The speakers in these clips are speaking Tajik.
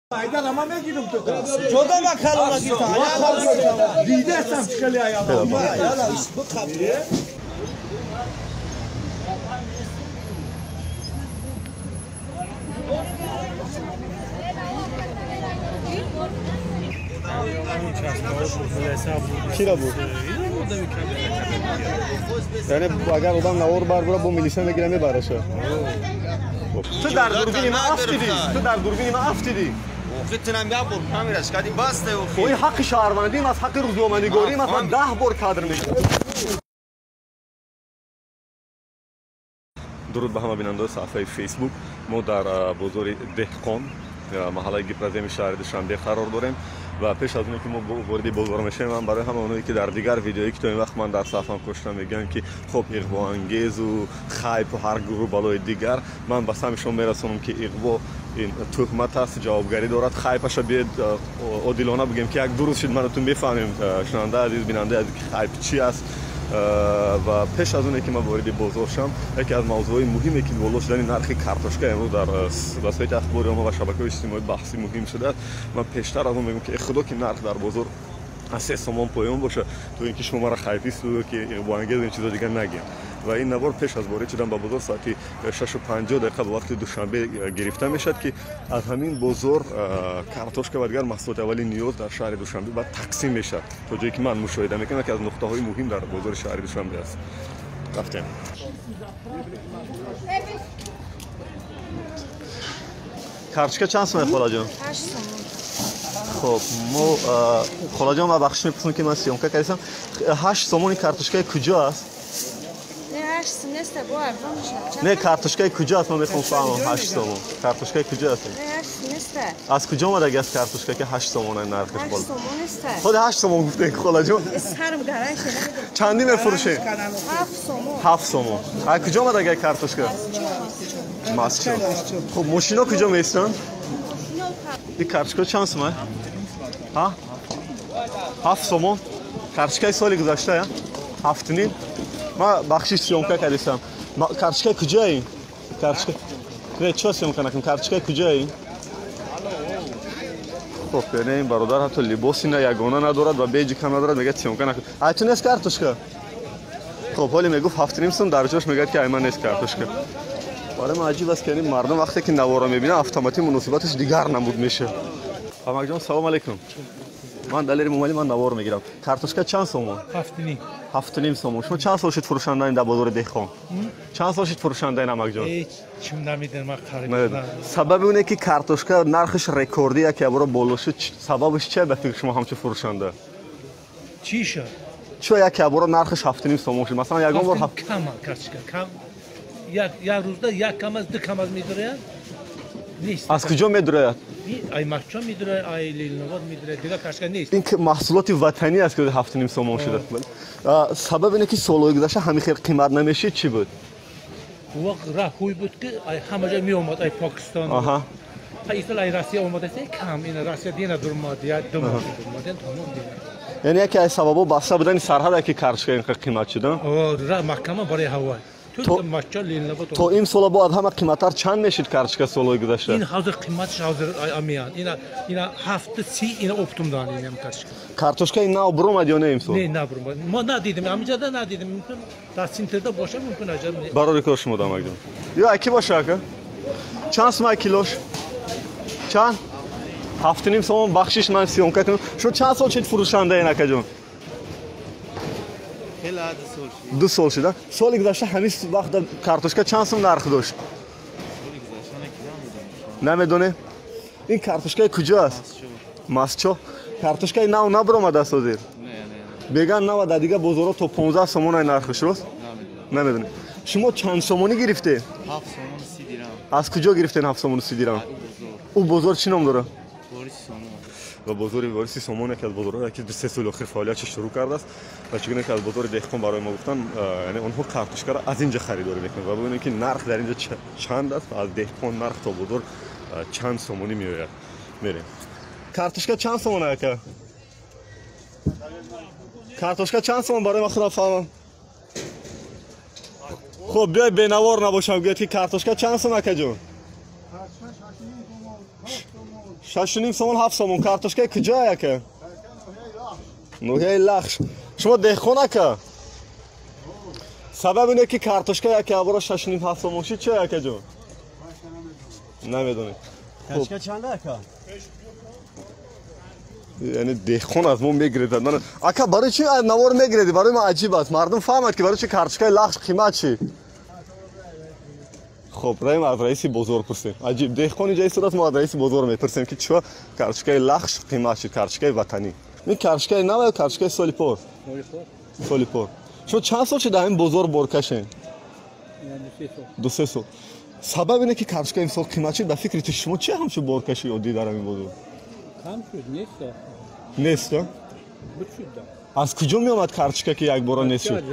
Кира буд? Яъне агар одам навор барбура бо милиса мегира мебараша. Ту дар дурбини ман афтидӣ. Ту дар дурбини ман афтидӣ. Охитинам як бор камераш кади баста охи. Ой ҳаққи шаҳрвандиам аст, ҳаққи рӯзноманигориам аст, ман 10 бор кадр мекунам. Дуруд ба ҳама бинандаҳои саҳифаи Фейсбук. Мо дар бозори Деҳқон, маҳаллаи Гипроземи шаҳри Душанбе қарор дорем ва пеш аз оне ки мо вориди бозор мешавем, ман барои ҳама оное ки дар дигар видеое ки то ин вақт ман дар саҳифаам коштам мегӯям ки хоб иғвоангезу хайпу ҳар гурӯҳ балои дигар, ман ба самъи шумо мерасонам ки иғво ин туҳмат аст, ҷавобгарӣ дорад. Хайпаша биед одилона бигӯем ки як ду рӯз шуд ман ту мефаҳмем, шунавандаи азиз, бинандаи азиз, ки хайп чи аст. Ва пеш аз оне ки ман вориди бозор шавам, яке аз мавзӯъҳои муҳиме ки боло шудани нархи картошка имрӯз дар васоити ахбори омма ва шабакаҳои иҷтимоӣ баҳси муҳим шудааст. Ман пештар аз он мегӯям ки э худо ки нарх дар бозор аз 3 сомон поён бошад, то ин ки шумо мара хайписту ки иғвоангез ин чизо дигар нагӯем. Ва ин навор пеш аз ворид шудан ба бозор соати 6:50 ба вақти Душанбе гирифта мешавад ки аз ҳамин бозор картошка ва дигар маҳсулоти аввали ниёз дар шаҳри Душанбе баъд тақсим мешавад. То ҷое ки ман мушоҳида мекунам, яке аз нуқтаҳои муҳим дар бозори шаҳри Душанбе аст. Рафтем. Картошка чанд сомон, холаҷон? 8 сомон. Хоб, мо холаҷон, ман бахшиш мепурсам ки ман съёмка кардам. 8 сомони картошкаи куҷо аст? Не, картошкаи куҷо аст? Ман мехоҳам фаҳмам. 8 сомон. Картошкаи куҷо аст? Аз куҷо омадаги аст картошка ки 8 сомон нархаш боло? Худ 8 сомон гуфтед, холаҷон. Чандӣ мефурӯшед? 7 сомон. Аз куҷо омадаги картошка? Масчо. Хуб, мошино куҷо меистанд? Ин картошка чанд сомон? Ҳа? 7 сомон. Картошкаи соли гузашта, 7.5. Ман бахшиш съёмка кардистам. Картошкаи куҷои? Картошка. Не, чо съёмка накунам? Картошкаи куҷои? Хоб, яъне ин бародар ҳатто либоси на ягона надорад ва беҷик ҳам надорад, мегӯяд съёмка накун. Ай ту нест картошка? Хоб, ҳоле мегуфт 7.5 сом, дар ҷош мегӯяд ки ай ман нест картошка. Барои ман аҷиб аст ки мардум вақте ки наворо мебинанд, автоматик муносибаташ дигар намуд мешавад. Амакҷон, салом алейкум. Ман Далери Мумалӣ, ман навор мегирам. Картошка чанд сомон? 7.5. 7.5 сомон. Шумо чанд сол шуд фурӯшандаин дар бозори Деҳқон? Чанд сол шуд фурӯшандаин, амакҷон? Ҳеҷ чим намедонам, ман қариб. Сабаби оне ки картошка нархаш рекордӣ яке бора боло шуд, сабабаш чия ба фикри шумо ҳамчун фурӯшанда? Чӣ шуд? Чо яке бора нархаш 7.5 сомон шуд? Масалан, ягон бор кам картошка, кам. Як рӯзда як кам аз ду кам аз медорад? Нест. Аз куҷо медурояд? Ай Махчон медурояд, ай Ленинобод медурояд, дигар картошка нест. Ин маҳсулоти ватанӣ аст ки 7.5 сомон шуда. Сабаб ине ки солҳои гузашта ҳамин хел қимат намешид, чӣ буд? Вақт раҳ ҳуй буд ки ай ҳама ҷо меомад, ай Покистон. Исол ай Россия омадааст, кам ин Россия дина дурмад, я ду моҳ дурмад, тамом дина. Яъне яке аз сабабҳо баста будани сарҳад ки картошка ин қадр қимат шуда? Раҳ маҳкама барои ҳаво. То ин сола бояд ҳама қиматтар чанд мешид картошка солҳои гузашта? Ин ҳозир қиматаш ҳозир амиян. Ина 7.30 ина оптумдан ин картошка. Картошкаи нав буромад ё не имсол? Не, набуромад. Мо надидем, ҳаминҷода надидем. Мумкин дар центрда бошад, мумкин аҷаб не. Барори кор шумо дамакҷон. Ё аки боша ака? Чанд сомон килош? Чанд? 7.5 сомон. Бахшиш, ман съёмка кунам. Шумо чанд сол шуд фурӯшандаин, акаҷон? 2 сол шуда. Соли гузашта ҳамин вақт картошка чанд сом нарх дошт? Намедонем. Ин картошкаи куҷо аст? Масчо. Картошкаи нав набуромадааст ҳозир? Мегӯянд нава дар дигар бозорҳо то 15 сомон ай нархаш, рост? Намедонем. Шумо чанд сомонӣ гирифтед? 7 сомон 30 дирам. Аз куҷо гирифтед 7 сомону 30 дирам? Ӯ бозор чӣ ном дорад? Ва бозори Вориси Сомон яке аз бозорҳое ки 2-3 соли охир фаъолиятшо шурӯъ кардааст ва чигуна ки аз бозори Деҳқон барои мо гуфтанд, яъне онҳо картошкаро аз инҷа харидорӣ мекунанд ва бибинем ки нарх дар инҷа чанд аст ва аз Деҳқон нарх то бозор чанд сомонӣ меояд. Мерем. Картошка чанд сомон ака? Картошка чанд сомон барои ман худам фаҳмам. Хуб, биёй бенавор набошам, гӯяд ки картошка чанд сом акаҷон? 6.5 сомон 7 сомон. Картошкаи куҷо яка? Ноҳияи Лахш. Шумо деҳқон ака? Сабаб ине ки картошка яке абора 6.5 7 сомон шид чия акаҷон? Намедонед. Картошка чанда ака? Яъне деҳқон аз мо мегирезад. Ака, барои чи навор мегирезӣ? Барои ман аҷиб аст. Мардум фаҳмад ки барои чи картошкаи Лахш қимат шид. Хоб, раем аз раиси бозор пурсем. Аҷиб, деҳқон инҷа истодааст, мо аз раиси бозор мепурсем ки чиро картошкаи Лахш қимат шид, картошкаи ватанӣ. Ин картошкаи нав ё картошкаи соли пор? Соли пор. Шумо чанд сол шуд дар ҳамин бозор боркашен? 2-3 сол. Сабаб ине ки картошка имсол қимат шид, ба фикри шумо чи ҳамчун боркаши оддӣ дар ҳамин бозор? Кам шуд, нест. Нест, а? Аз куҷо меомад картошка ки якбора нест шуд?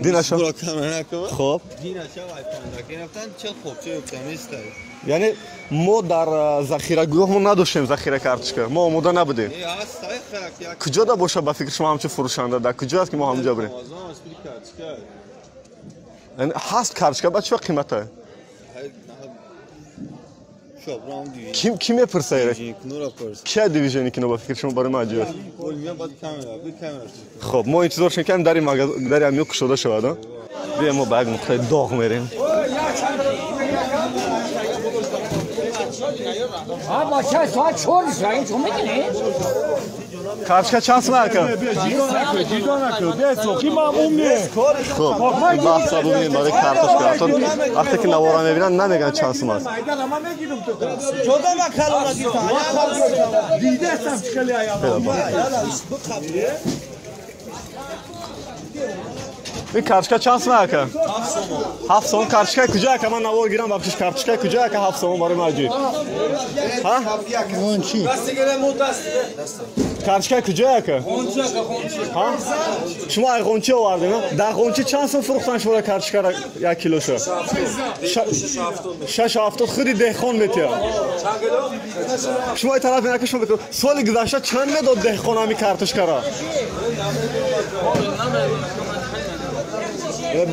Динаша. Хоб. Яъне мо дар захирагоҳ мо надоштем захира картошка, мо омода набудем. Куҷо да боша ба фикри шумо ҳамчун фурӯшанда? Дар куҷо аст ки мо ҳамҷо бирем? Ҳаст картошка, ба чӣ қимата? Ки мепурса? Кия дивизиони кино ба фикри шумо? Барои ман аҷиб аст. Хоб, мо интизор шудем ки дари амиё кушода шавад. Бия мо ба як нуқтаи доғ мерем. Картошка чанд сум ака? Хоб, баҳса бубинем барои картошка. Вақте ки навора мебинанд, намегӯянд чанд сум аст. Ин картошка чанд сум ака? 7 сомон. Картошкаи куҷо ака? Ман навор гирам, бахшиш. Картошкаи куҷо ака 7 сомон барои ман аҷиб. Картошкаи куҷо ака? Шумо ай Ғончи овардем? Дар Ғончи чанд сум фурӯхтан шуморо картошкаро як килоша? 6.70. Худи деҳқон метиҳад. Шумо тараф ака, шумо соли гузашта чанд медод деҳқон ҳами картошкаро?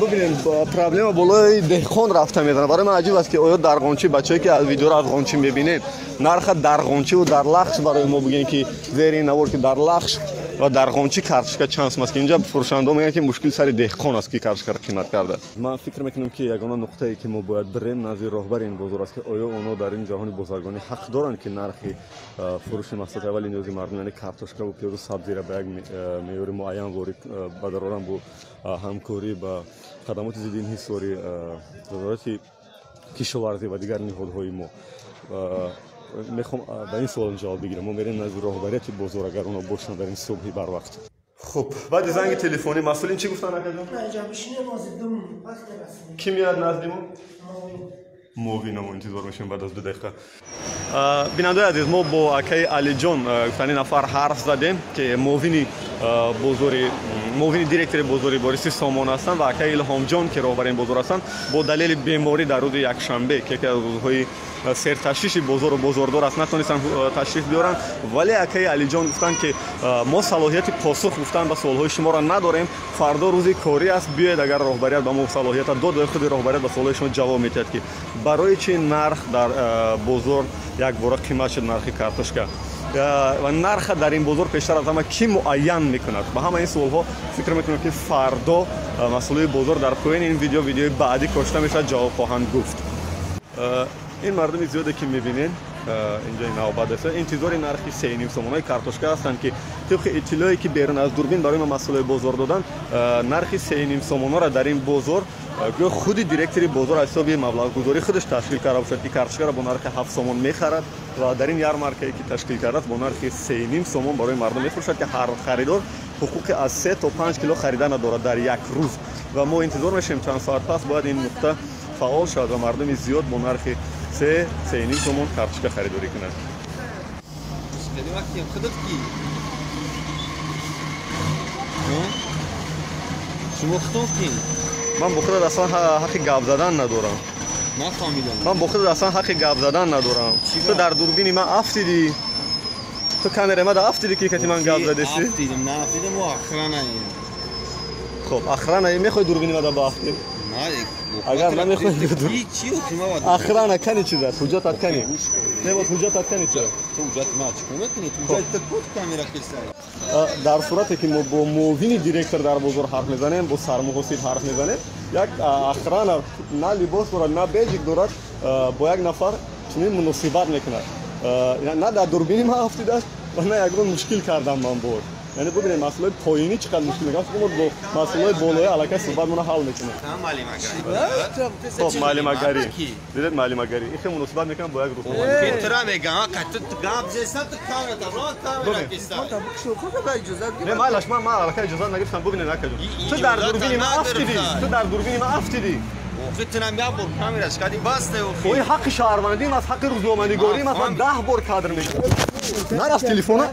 Бубинем, проблема болои деҳқон рафта мезанад. Барои ман аҷиб аст ки оё дар Ғончи, бачае ки аз видеоро аз Ғончи мебинед, нарха дар Ғончиву дар Лахш барои мо бигӯем ки зери ин навор ки дар Лахш ва дар Ғончи картошка чанд сум аст, ки инҷа фурӯшандаҳо мегӯянд ки мушкил сари деҳқон аст ки картошкаро қимат кардааст. Ман фикр мекунам ки ягона нуқтае ки мо бояд бирем назди роҳбари ин бозор аст ки оё онҳо дар ин ҷаҳони бозаргонӣ ҳақ доранд ки нархи фурӯши маҳсулоти аввали ниёзи мардум, яъне картошкаву пиёзу сабзиро ба як меъёри муайян ворид ба дароранд бо ҳамкорӣ ба хадамоти зидди инҳисорӣ, вазорати кишоварзӣ ва дигар ниҳодҳои мо. Мехоҳам ба ин суолам ҷавоб бигирам. Мо мерем назди роҳбарияти бозор, агар оно бошанд дар ин субҳи барвақт. Хуб, баъди занги телефонӣ масъулин чӣ гуфтанд акаҷон? Кӣ меяд назди мо? Муовина. Мо интизор мешавем баъд аз 2 дақиқа. Бинандаи азиз, мо бо акаи Алиҷон гуфтани нафар ҳарф задем ки муовини бозори, муовини директори бозори Бориси Сомон ҳастанд ва акаи Илҳомҷон ки роҳбари ин бозор ҳастанд, бо далели беморӣ дар рӯзи якшанбе, ки яке аз рӯзҳои серташвиши бозору бозордор аст, натонистанд ташриф биёранд. Вале акаи Алиҷон гуфтанд ки мо салоҳияти посух гуфтан ба суолҳои шуморо надорем, фардо рӯзи корӣ аст, биёед агар роҳбарият ба мо салоҳията дод ва худи роҳбарият ба суолҳои шумо ҷавоб медиҳад ки барои чи нарх дар бозор якбора қимат шуд нархи картошка ва нарха дар ин бозор пештар аз ҳама кӣ муайян мекунад. Ба ҳама ин суолҳо фикр мекунам ки фардо масъулои бозор дар поёни ин видео, видеои баъдӣ кошта мешавад, ҷавоб хоҳанд гуфт. Ин мардуми зиёде ки мебинед инҷо навбат аст, интизори нархи 3.5 сомонаи картошка ҳастанд ки тибқи иттилоe ки берун аз дурбин барои ма масъулои бозор доданд, нархи 3.5 сомонаро дар ин бозор гӯё худи директори бозор аз ҳисоби маблағгузории худаш ташкил карда бошад ки картошкаро бо нархи 7 сомон мехарад ва дар ин ярмаркае ки ташкил кардааст бо нархи 3.5 сомон барои мардум мефурӯшад ки ҳар харидор ҳуқуқи аз 3 то 5 кило харидан дорад дар як рӯз. Ва мо интизор мешавем чанд соат пас бояд ин нуқта фаъол шавад ва мардуми зиёд бо нархи 3-3.5 сомон картошка харидорӣ кунанд. Ман бо худат аслан ҳаққи гап задан надорам. Ман бо худат аслан ҳаққи гап задан надорам. Ту дар дурбини ман афтидӣ. Ту камераи ман афтидӣ ки кати ман гап задеси? Афтидим, на афтидим, мо охранаем. Хоб, охранаем, мехоҳӣ дурбини ман баафтӣ? На. Агар намехоҳӣ охрана кани чиз аст, ҳуҷҷатат кани? Не, вот ҳуҷҷатат кани чиз? Ту ҳуҷҷат ма чӣ кор мекунӣ? Ту ҳуҷҷат код камера кисай. Дар сурате ки мо бо муовини директор дар бозор ҳарф мезанем, бо сармуҳосиб ҳарф мезанем, як охрана на либос дорад, на беҷик дорад, бо як нафар чунин муносибат мекунад. На дар дурбини ман афтидааст ва на ягон мушкил кардам ман бо. Яъне бубинед, масъалаи поинӣ чӣ қадр мушкил мекунад, мо бо масъалаи болоӣ аллакай суҳбатмонро ҳал мекунем. Хоб, маълимагарӣ. Дидед, маълимагарӣ. Ин хел муносибат мекунам бо як рӯзноманигор. Тра мегам, гап зестам, ту камера камера кисай. Не, майлаш, ман аллакай иҷозат нагирифтам, бубинед акаҷон. Ту дар дурбини ман афтидӣ, ту дар дурбини ман афтидӣ. Охи тунам як бор камераш кади баста охи. Ой, ҳаққи шаҳрвандиам аст, ҳаққи рӯзноманигориам аст, ман 10 бор кадр мекунам. Нарафт телефона?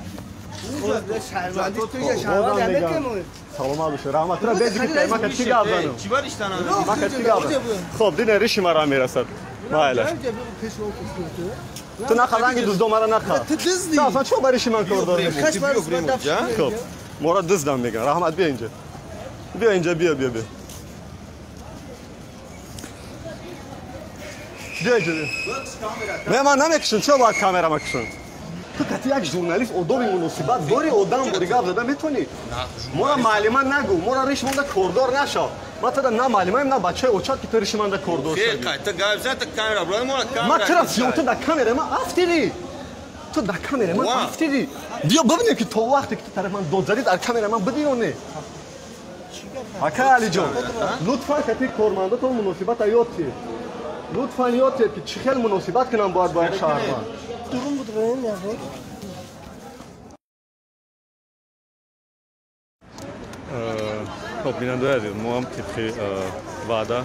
Саломат бошед, раҳмат. Тура беҷики ма ка чӣ гап занам? Ма ка чӣ гап занам? Хоб, дидед, риши мара мерасад. Майлаш. Ту нақа ранги дуздо мара нақа. Ту аслан чо ба риши ман кор дорӣ? Хоб, мора дуздам мегӯянд. Раҳмат, биё инҷа. Биё инҷа, биё, биё, биё. Биё инҷа, биё. Не, ман намекушам, чо бояд камера макушам? Ту кати як журналист одоби муносибат дори, одам бори гап зада метавонӣ? Мора маълима нагӯ, мора риш монда кордор нашав. Ман тада на маълимаем, на бачаи очад ки ту риши манда кордор шавӣ. Ман тура ту дар камера ман афтидӣ. Ту дар камера ман афтидӣ. Биё бибинем ки то вақте ки ту тарафи ман дод задӣ, дар камера ман бидӣ ё не? Акай Алиҷон, лутфан кати кормандатон муносибата ёд тиҳед. Лутфан ёд тиҳед ки чӣ хел муносибат кунам бояд бо як шаҳрванд. Хоб, бинандаи азиз, мо ҳам тибқи ваъда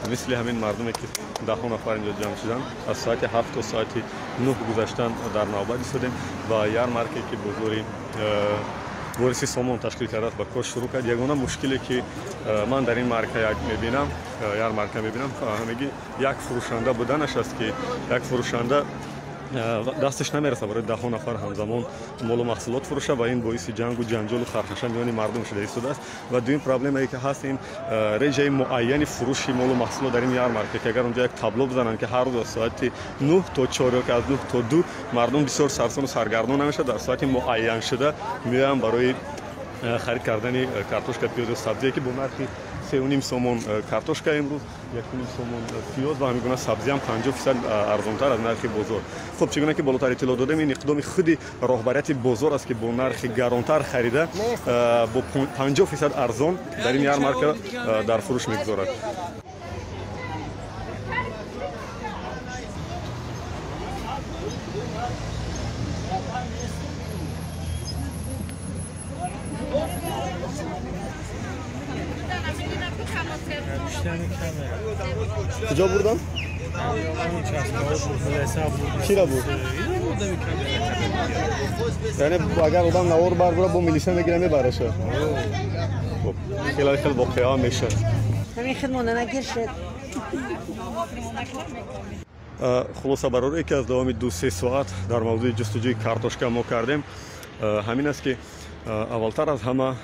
мисли ҳамин мардуме ки даҳҳо нафар инҷо ҷамъ шуданд, аз соати 7 то соати 9 гузаштан дар навбат истодем ва ярмарке ки бозори Вориси Сомон ташкил кардааст ба кор шурӯъ кард. Ягона мушкиле ки ман дар ин марка як мебинам, ярмарка мебинам, ҳамагӣ як фурӯшанда буданаш аст ки як фурӯшанда дасташ намерасад барои даҳҳо нафар ҳамзамон молу маҳсулот фурӯша ва ин боиси ҷангу ҷанҷолу хархаша миёни мардум шуда истодааст. Ва дуюм проблемае ки ҳаст ин реҷаи муайяни фурӯши молу маҳсулот дар ин ярмарка, ки агар онҷо як табло бизананд ки ҳар рӯз аз соати 9 то 4 ё ки аз 9 то 2 мардум бисёр сарсону саргардон намешавад, дар соати муайяншуда меоянд барои харид кардани картошка, пиёзу сабзие ки бо нархи 3.5 сомон картошка имрӯз, 1.5 сомон пиёз ва ҳамин гуна сабзиам 50% арзонтар аз нархи бозор. Хуб, чӣ гуна ки болотар иттилоъ додем, ин иқдоми худи роҳбарияти бозор аст ки бо нархи гаронтар харида бо 50% арзон дар ин ярмарка дар фурӯш мегузорад. Куҷо бурдам? Кира бурд? Яъне агар одам навор барбура бо милиса мегира мебараша. Хуб, хеле хел воқеаҳо мешавад. Хулоса бароре ки аз давоми 2-3 соат дар мавзӯи ҷустуҷӯи картошка мо кардем, ҳамин аст ки аввалтар аз ҳама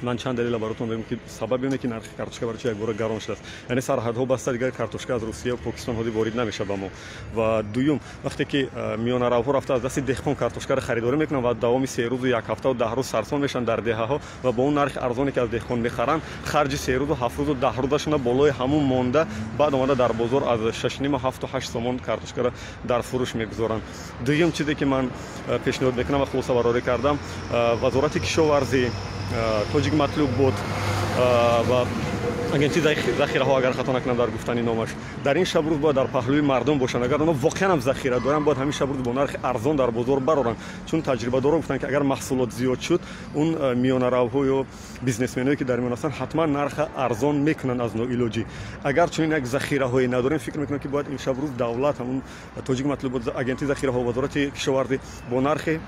ман чанд далела баротон мегӯям ки сабаби оне ки нархи картошка барои чи якбора гарон шудааст, яъне сарҳадҳо баста, дигар картошка аз Русия ва Покистон ҳозир ворид намешавад ба мо. Ва дуюм, вақте ки миёнаравҳо рафта аз дасти деҳқон картошкаро харидорӣ мекунанд ва давоми 3 рӯзу як ҳафтаву 10 рӯз сарсон мешаванд дар деҳаҳо ва бо он нархи арзоне ки аз деҳқон мехаранд, харҷи 3 рӯзу 7 рӯзу 10 рӯзашона болои ҳамун монда, баъд омада дар бозор аз 6.5 7 8 сомон картошкаро дар фурӯш мегузоранд. Дуюм чизе ки ман пешниҳод мекунам ва хулоса барорӣ кардам, Вазорати кишоварзӣ, Тоҷик матлуб буд ва агентии захираҳо, агар хато накунам дар гуфтани номаш, дар ин шаб рӯз бояд дар паҳлӯи мардум бошанд. Агар онҳо воқеан ҳам захира доранд, бояд ҳамин шаб рӯз бо нархи арзон дар бозор бароранд, чун таҷрибадорон гуфтанд ки агар маҳсулот зиёд шуд, он миёнаравҳо ё бизнесменое ки дар миён ҳастанд ҳатман нарха арзон мекунанд аз ноилоҷӣ. Агар чунин як захираҳое надорем, фикр мекунам ки бояд ин шаб рӯз давлат, ҳамун Тоҷик матлуб, агентии захираҳо, Вазорати кишоварзӣ бо нархи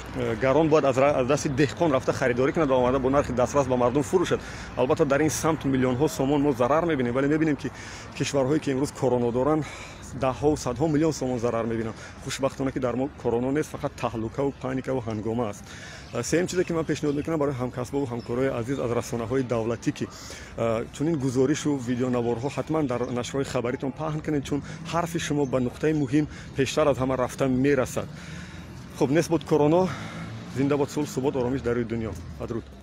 гарон бояд аз дасти деҳқон рафта харидорӣ кунад ва омада бо нархи дастрас ба мардум фурӯшад. Албатта дар ин самт миллионҳо сомон мо зарар мебинем, вале мебинем ки кишварҳое ки имрӯз корона доранд, Даҳҳову садҳо миллион сомон зарар мебинам. Хушбахтона, ки дар мо корона нест, фақат таҳлукаву паникаву ҳангома аст. Сеюм чизе, ки ман пешниҳод мекунам барои ҳамкасбову ҳамкорои азиз аз расонаҳои давлатӣ, ки чунин гузоришу видеонаворҳо ҳатман дар нашрҳои хабаритон паҳн кунед, чун ҳарфи шумо ба нуқтаи муҳим пештар аз ҳама рафта мерасад. Хуб, нест буд корона, зинда бод сулҳ, субот, оромиш дар рӯи дунё. Падруд.